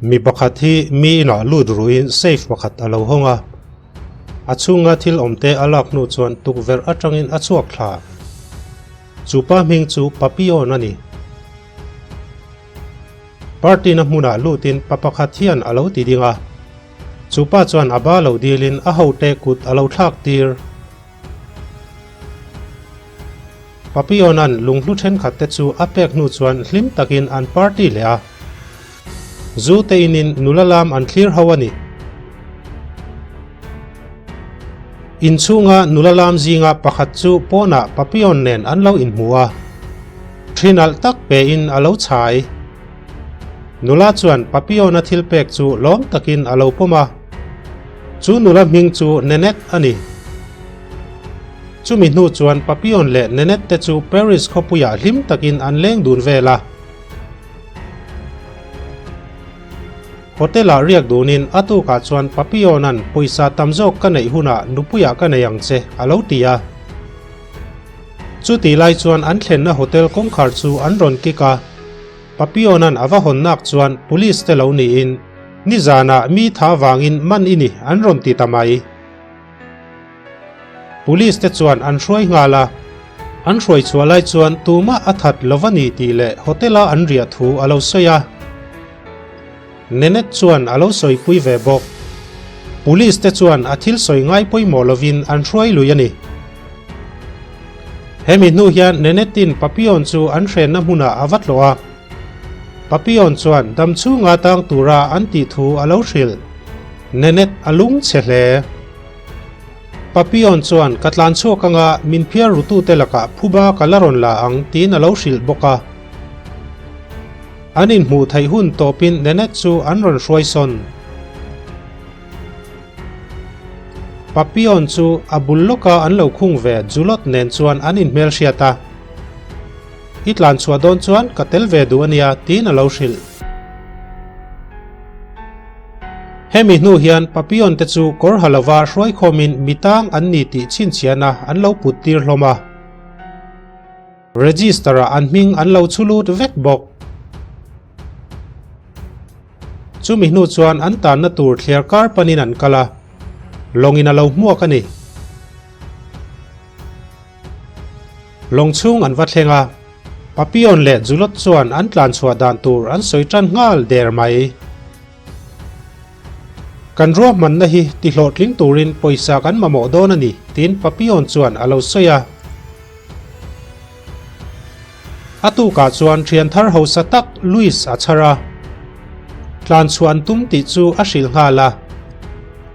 Mi pakhat hi mi inah lut ruhin safe pakhat a lo hawng a, a chhunga thil awmte a lak hnu chuan tukverh atangin a chhuak thla. Chu pa hming chu Papillon a ni. Party na hmunah lutin pa pakhat hian a lo ti ding a, chu pa chuan a ba lo dilin a hote kut a lo thlak tir. Papillon-a'n lunghlu thenkhat te chu a pek hnu chuan hlim takin an party leh a. Zu te inin nula lam an thlir ho a ni. Inchhunga nula lam zinga pakhat chu pawnah Papillon nen an lo inhmu a. Thinalh tak pein a lo chhai. Nula chuan Papillon-a thil pek chu lawm takin a lo pawm a. Chu nula hming chu Nanette a ni. Chumi hnu chuan Papillon leh Nanette te chu Paris khawpuiah hlim takin an leng dun vel a. Hotel-ah riak dunin a tukah chuan Papillon-a'n pawisa tam zawk ka neih hunah nupuiah ka nei ang che a lo ti a. Chutih lai chuan an thlenna hotel kawngkhar chu an rawn kik a, Papillon-a'n a va hawn nak chuan police te lo niin nizanah mi tha vangin man i ni an rawn ti ta mai. Police te chuan an hruai nghal a, an hruai chhuah lai chuan tumah a that lo va ni tih leh hotel a an riah thu a lo sawi a. Nenet chuan a lo sawipui ve bawk. Police te chuan a thil sawi ngai pawimawh lovin an hruai lui a ni. Hemi hnu hian Nenetin Papillon chu an hrenna hmunah a va tlawh a. Papillon chuan dam chhunga tang tura an tih thu a lo hrilh. Nenet a lung chhe hle. Papillon chuan ka tlan chhuak anga min phiar rutute lakah phuba ka la rawn la ang tiin a lo hrilh bawk a. An inhmuh theih hun tawpin Nenet chu an rawn hruai sawn. Papillon chu a bul lawka an lo khung ve Julot nen chuan an inhmelhriat a. I tlan chhuah dawn chuan ka tel ve duh a nia tiin a lo hrilh. Hemi hnu hian Papillon te chu kawr ha lova hruaikhawmin mi tang an ni tih chhinchhiahna an lo put tir hlawm a. Register ah an hming an lo chhu lut vek bawk. Chumi hnu chuan an tanna tur thliar kar panin an kal a, lawngin a lo hmuak a ni. Lawng chhung an va thleng a, Papillon leh Julot chuan an tlan chhuah dan tur an sawi tan nghal der mai. Kan ruahmanna hi ti hlawhtling turin pawisa kan mamawh dawn a ni, tiin Papillon chuan a lo sawi a. A tukah chuan thian thar hausa tak Louis a chhar a, tlan chhuah an tum tih chu a hrilh nghal a.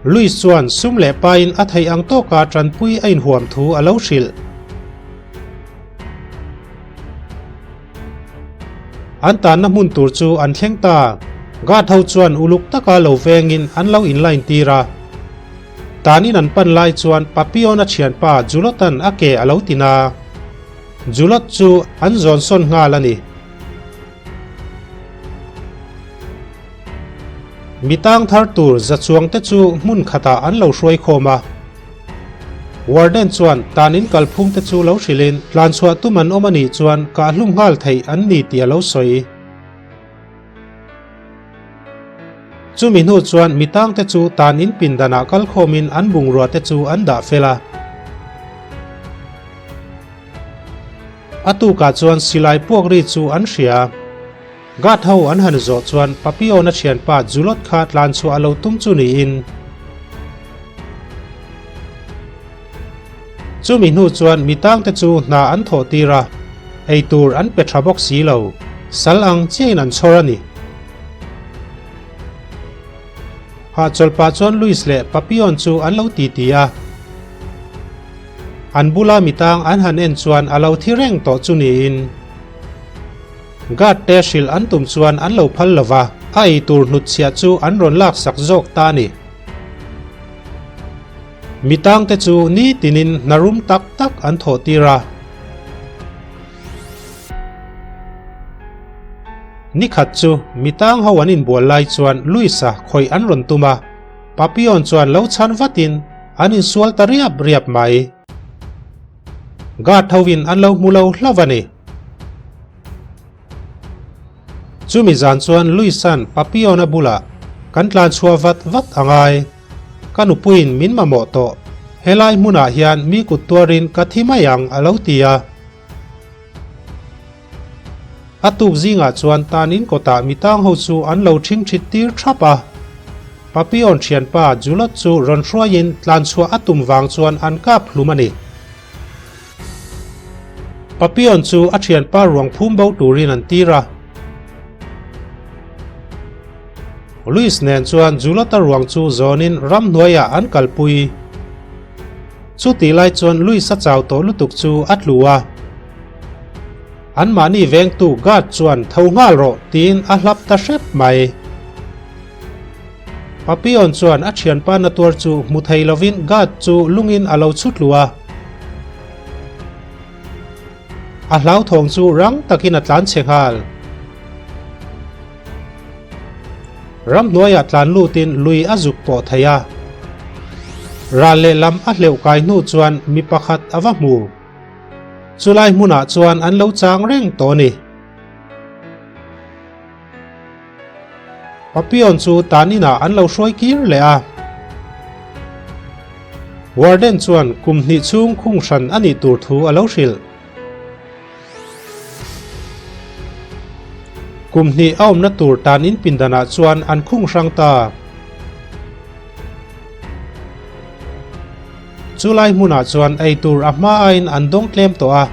Louis chuan sum leh pain a theih ang tawka tanpui a inhuam thu a lo hrilh. An tanna hmun tur chu an thleng ta. Guard ho chuan uluk taka lo vengin an lo inline tir a. Tanin an pan lai chuan Papillon-a thianpa Julot-a'n a ke a lo tin a. Julot chu an zawn sawn nghal a ni. Mi tang thar tur za chuang te chu hmun khatah an lo hruai khawm a. Warden chuan tanin kalphung te chu lo hrilhin tlanchhuah tum an awm a nih chuan kahhlum nghal theih an ni tih a lo sawi. Chumi hnu chuan mi tangte chu tan in pindanah kal khawmin an bungrua te chu an dah fel a. A tukah chuan silai puak ri chu an hria. Guard ho an han zawh chuan Papillon-a thianpa Julot kha tlan chhuah a lo tum chu niin. Chumi hnu chuan mi tangte chu hna an thawh tir a, ei tur an pe tha bawk si lo, sal ang chiahin an chhawr a ni. Hahchawlh pah chuan Louis leh Papillon chu an lo titi a, an bula mi tang an han en chuan a lo thi reng tawh chu niin. Guard te hrilh an tum chuan an lo phal lo va, a ei tur hnutchhiah chu an rawn laksak zawk ta a ni. Mi tangte chu nitinin hna rum tak tak an thawh tir a. Nikhat chu mi tang ho an inbual lai chuan Louis-a khawih an rawn tum a, Papillon chuan lo chhan vatin an insual ta riap riap mai. Guard hovin an lo hmu lo hlauh a ni. Chumi zan chuan Luisa'n Papillon-a bulah, Kan tlan chhuah vat vat a ngai. Ka nupuiin min mamawh tawh. Helai hmunah hian mi kut tuarin ka thi mai ang a lo ti a. A tuk zingah chuan tan in kawtah mi tang ho chu an lo ṭhingṭhit tir ṭhap a. Papillon ṭhianpa Julot chu rawn hruaiin tlan chhuah a tum vang chuan an kap hlum a ni. Papillon chu a ṭhianpa ruang phum bo turin an tir a. Luis nen chuan Julot-a ruang chu zawnin ramhnuaiah an kalpui. Chutih lai chuan Luis-a chau tawh lutuk chu a tlu a. Anmahni vengtu guard chuan tho nghal rawh tiin a hlap ta hrep mai. Papillon chuan a thianpa na tuar chu hmu thei lovin guard chu lungin a lo chhu tlu a. A hlauthawng chu rang takin a tlan chhe nghal. Ramhnuaiah tlan lutin lui a zuk pawh thei a. Ral lehlam a hleuh kai hnu chuan mi pakhat a va hmu. Chulai hmunah chuan an lo chang reng tawh a ni. Papillon chu tan inah an lo hruai kir leh a. Warden chuan kum hnih chhung khung hran a nih tur thu a lo hrilh. Kum hnih a awmna tur tan in pindanah chuan an khung hrang ta. Chulai hmunah chuan ei tur a hma aiin an dawng tlem tawh a.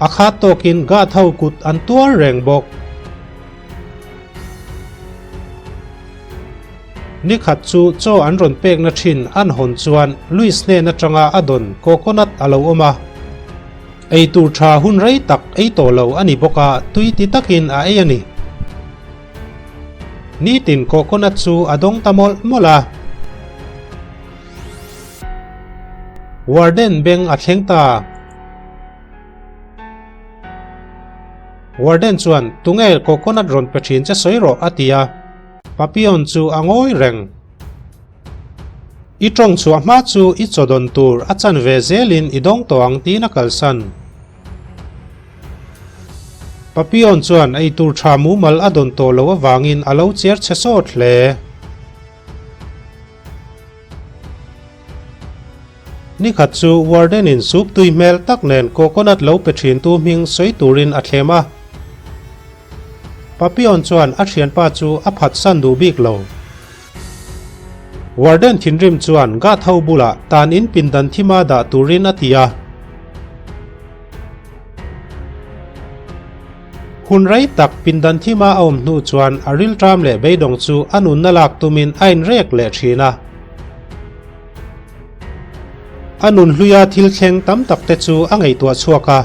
A khat tawkin guard ho kut an tuar reng bawk. Nikhat chu chaw an rawn pekna thin an hawn chuan Luis hnen atanga a dawn coconut a lo awm a. Ei tur tha hun rei tak ei tawh lo a ni bawk a, tui ti takin a ei a ni. Nitin coconut chu a dawng ta mawlh mawlh a. Warden beng a thleng ta. Warden chuan, Tunge coconut rawn pe thin che sawi rawh a ti a. Papillon chu a ngawi reng. I tawng chhuah hma chu i chaw dawn tur a chan ve zelin i dawng tawh ang tiin a kalsan. Papillon chuan ei tur tha mumal a dawn tawh loh avangin a lo cher chhe sawt hle. Nikhat chu warden in soup tui hmel tak nen coconut lo pe thintu hming sawi turin a thlem a. Papillon chuan a thianpa chu a phatsan duh bik lo. Warden thinrim chuan guard ho bulah tan in pindan thima dah turin a ti a. Hun rei tak pindan thima a awm hnu chuan a rilṭam leh beidawng chu a nunna lak tumin a inrek leh thin a. A nun hluia thil thleng tam tak te chu a ngaihtuah chhuak a.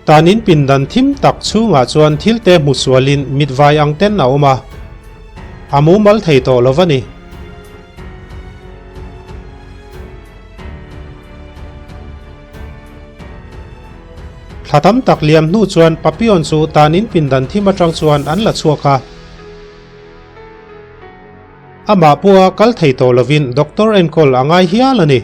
Tan in pindan thim tak chhungah chuan thil te hmu sualin mitvai ang ten a awm a. A mumal thei tawh lo va ni. Thla tam tak liam hnu chuan Papillon chu tan in pindan thim atang chuan an la chhuak a. Amah pawha kal thei tawh lovin doctor enkawl a ngai hial a ni.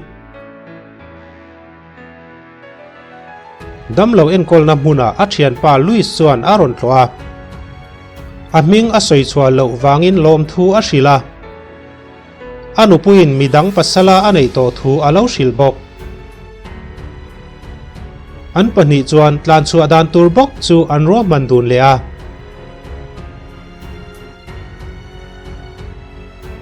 Damlo enkawlna hmunah a thianpa Louis chuan a rawn tlawh a. A hming a sawi chhuah loh vangin lawmthu a hrilh a. A nupuiin midang pasala a neih tawh thu a lo hrilh bawk. An pahnih chuan tlanchhuah dan tur bawk chu an ruahman dun leh a.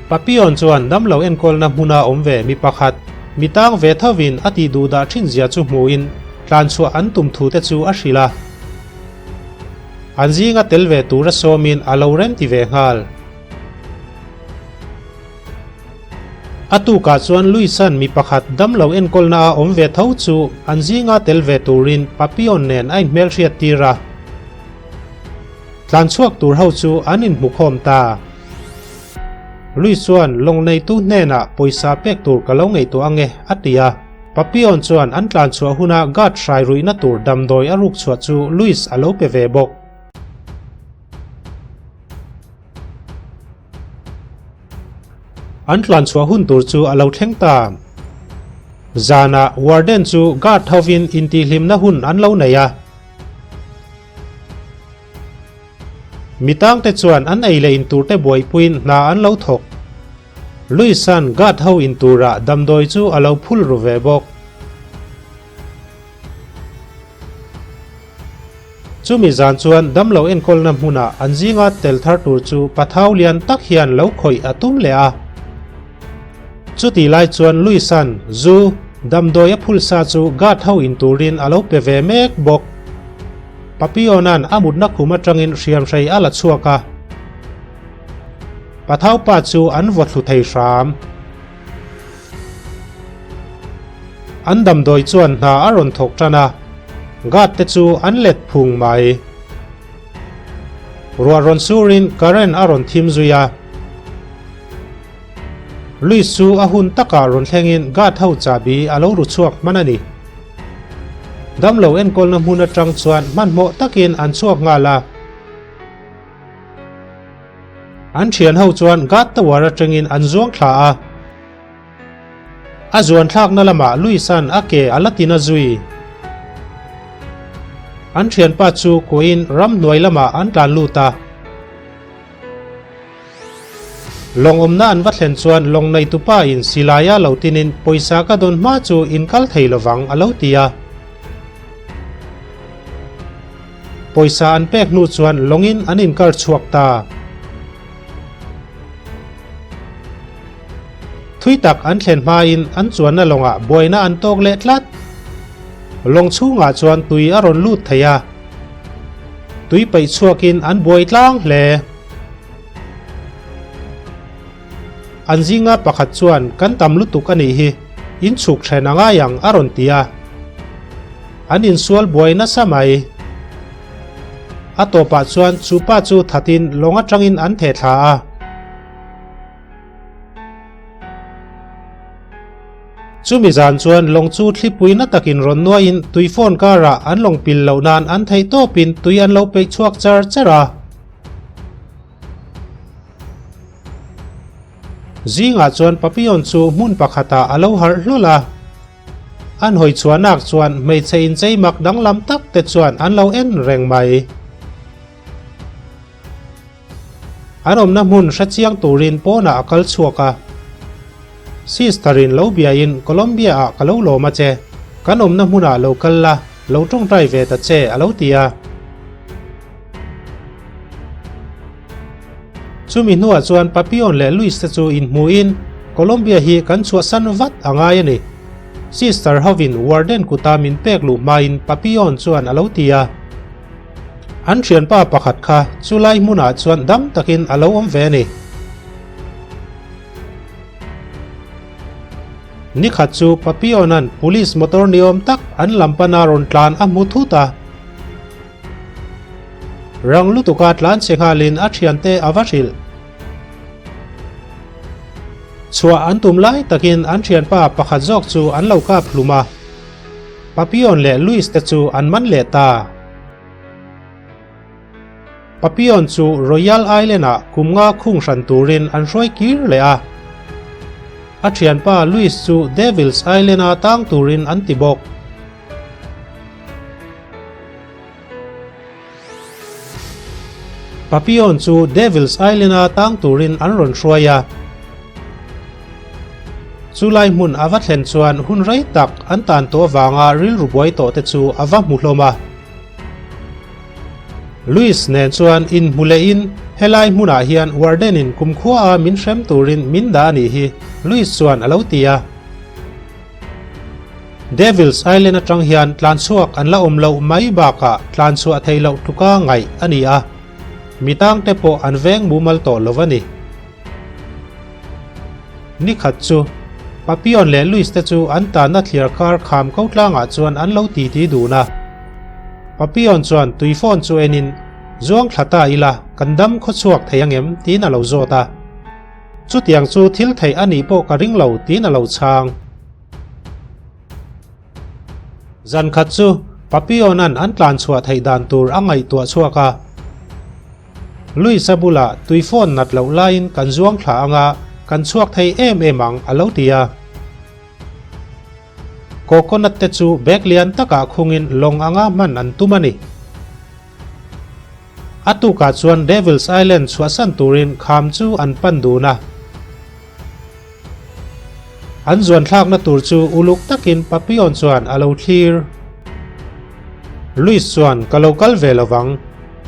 Papillon chuan damlo enkawlna hmuna awm ve mi pakhat, mi tang ve thovin a tih duh dah thin zia chu hmuhin tlanchhuah an tum thu te chu a hrilh a. An zinga tel ve tura sawmin a lo rem ti ve nghal. A tukah chuan Luisan mi pakhat damlo enkawlna a awm ve tho chu an zinga tel ve turin Papillon nen a inhmelhriat tir a. Tlanchhuak tur ho chu an inhmukhawm ta. Luis chuan lawng neitu hnenah pawisa pek tur ka lo ngaihtuah ange a ti a. Papillon chuan an tlanchhuah huna guard hrai ruihna tur damdawi a ruk chhuah chu Luis a lo pe ve bawk. An tlanchhuah hun tur chu a lo thleng ta. Zanah warden chu guard hovin intihhlimna hun an lo nei a. Mi tangte chuan an ei leh in turte buaipuiin hna an lo thawk. Luisa'n guard ho in turah damdawi chu a lo phul ru ve bawk. Chumi zan chuan damlo enkawlna hmunah an zinga tel thar tur chu pathau lian tak hian lo khawih a tum leh a. Chutih lai chuan Luisa'n zu damdawi a phul sa chu guard ho in turin a lo pe ve mek bawk. Papiona'n a mutna khum atangin hriamhrei a la chhuak a. Pathau pa chu an vaw thlu thei hram. An damdawi chuan hna a rawn thawk tan a, guard te chu an let phung mai. Ruah rawn surin current a rawn thim zui a. Luis chu a hun takah rawn thlengin guard ho chahbi a lo ru chhuak hman a ni. Damlo enkawlna hmun atang chuan hmanhmawh takin an chhuak nghal a. An thian ho chuan Guard Tower atangin an zuang thla a. A zuan thlakna lamah Luisa'n a ke a la tin a zui. An thianpa chu kuahin ramhnuai lamah an tlan lut a. Lawng awmna an va thlen chuan lawng neitupa in silaia lo tinin pawisa ka dawn hma chu in kal thei lovang a lo ti a. Pawisa an pek hnu chuan lawngin an inkar chhuak ta. Thui tak an thlen hmain an chuanna lawngah buaina an tawk leh tlat. Lawng chhungah chuan tui a rawn lut thei a. Tui peih chhuakin an buai tlang hle. An zinga pakhat chuan kan tam lutuk a nih hi, in chhuk then a ngai ang a rawn ti a. An insual buai nasa mai. A tawpah chuan chu pa chu thatin lawng atangin an theh thla a. Chumi zan chuan lawng chu thlipui na takin rawn nuaiin tui phone karah an lawng pil loh nan an theih tawpin tui an lo peih chhuak char char a. Zingah chuan Papillon chu hmun pakhatah a lo harh hlawl a. An hawi chhuahnak chuan hmeichhe inchei mak danglam tak te chuan an lo en reng mai. An awmna hmun hre chiang turin pawnah a kal chhuak a. Sister-in lo biain Colombia-ah ka lo lawm a che, kan awmna hmunah lo kal la, lo tawngtai ve ta che a lo ti a. Chumi hnuah chuan Papillon leh Luis te chu inhmuhin Colombia hi kan chhuahsan vat a ngai a ni. Sister hovin warden kuta min pek luh hmain Papillon chuan a lo ti a. An thianpa pakhat kha chulai hmunah chuan dam takin a lo awm ve a ni. Nikhat chu Papillon-a'n police motor niawm tak an lam pana rawn tlan a hmu thut a. Rang lutuka tlan che nghalin a thiante a va hrilh. Chhuah an tum lai takin an thianpa pakhat zawk chu an lo kap hlum a. Papillon leh Louis te chu an man leh ta. Papillon chu Royal Island-ah kum nga khung hran turin an hruai kir leh a. A thianpa Louis chu Devil's Island-a tang turin an ti bawk. Papillon chu Devil's Island-a tang turin an rawn hruai a. Chulai hmun a va thlen chuan hun rei tak an tan tawh avanga rilru buai tawh te chu a va hmu hlawm a. Louis nen chuan inhmu lehin helai hmunah hian warden-in kumkhua-a min hrem turin min dah a nih hi, Louis chuan a lo ti a. Devil's Island atang hian tlanchhuak an la awm loh mai bakah tlanchhuah theih loh tluka ngaih a ni a, mi tangte pawh an veng mumal tawh lo a ni. Nikhat chu, Papillon leh Louis te chu an tanna thliar kar kham ko tlangah chuan an lo titi dun a. Papillon chuan tui phone chu enin, Zuang thla ta ila, kan dam khawchhuak thei angem? tiin a lo zawt a. Chutiang chu thil theih a nih pawh ka ring lo tiin a lo chhang. Zan khat chu Papillon-a'n an tlan chhuah theih dan tur a ngaihtuah chhuak a. Louis-a bulah tui phone nat loh laiin kan zuang thla anga kan chhuak thei em em ang a lo ti a. Coconut te chu bag lian takah khungin lawng anga hman an tum a ni. A tukah chuan Devil's Island chhuahsan turin kham chu an pan dun a. An zuanthlakna tur chu uluk takin Papillon chuan a lo thlir. Louis chuan ka lo kal ve lovang,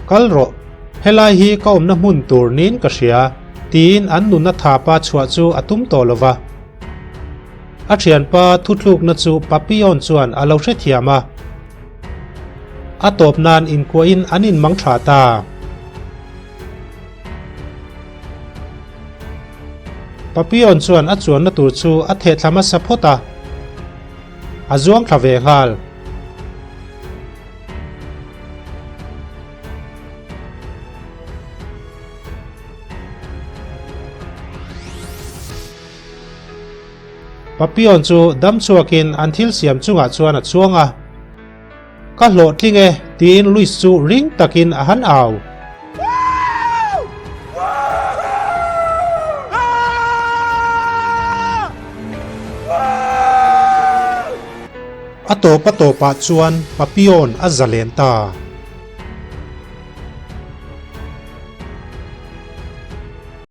kal rawh, helai hi ka awmna hmun tur niin ka hria, tiin an nunna thapa chhuah chu a tum tawh lova. A thianpa thuthlukna chu Papillon chuan a lo hrethiam a. A tawp nan inkuahin an inmang tha ta. Papillon chuan a chuanna tur chu a thehthla hmasa phawt a, a zuang thla ve nghal. Papillon chu dam chhuakin an thil siam chungah chuan a chuang a. Ka hlawhtling e, tiin Luis chu ring takin a han au. A tawp a tawpah chuan Papillon a zalen ta.